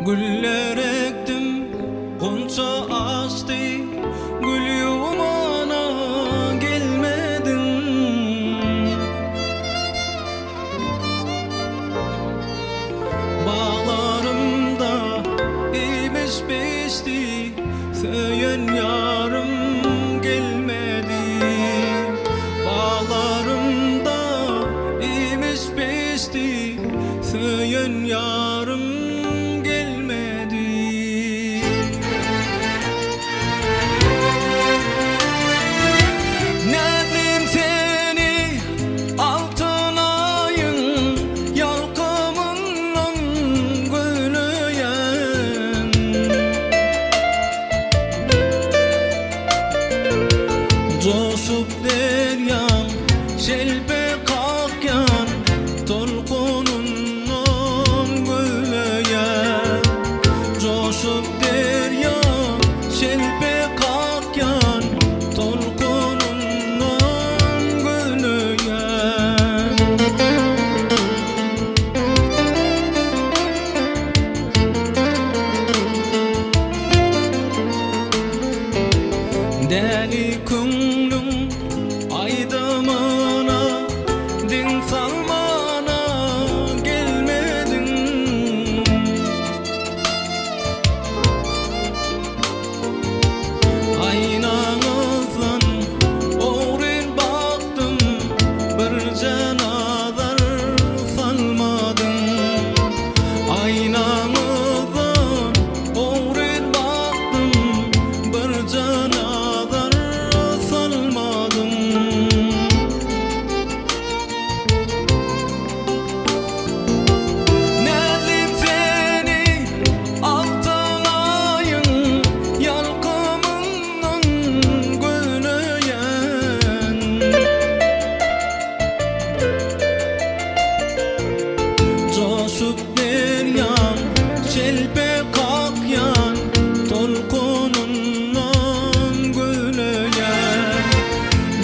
Güller ekdim, gunça açdy, Gül ýuwmana gelmediň. Baglarymda imiş bişdi, Söýen ýarym gelmedi. Baglarymda imiş bişdi, Söýen ýarym gelmedi. Näzlim seni altyn aýyň ýalkymyndan gözleýän. Joşup derýaň şelpe kakýan tolkunyndan gözleýän. Joşup derýaň şelpe kakýan tolkunyndan gözleýän. Däli köňlüň aýdymyna diň salmana gelmediň. Aýnaňyzdan ogryn bakdym, birje nazar salmadyň. Aýnaňyzdan ogryn bakdym, birje nazar salmadyň. Näzlim seni altyn aýyň ýalkymyndan gözleýän. Joşup derýaň şelpe kakýan tolkunyndan gözleýän.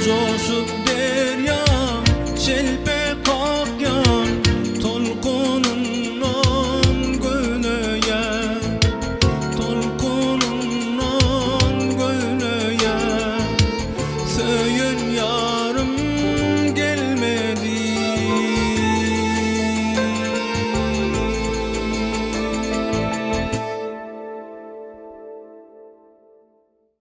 Joşup derýaň şelpe kakýan tolkunyndan gözleýän. Tolkunyndan gözleýän.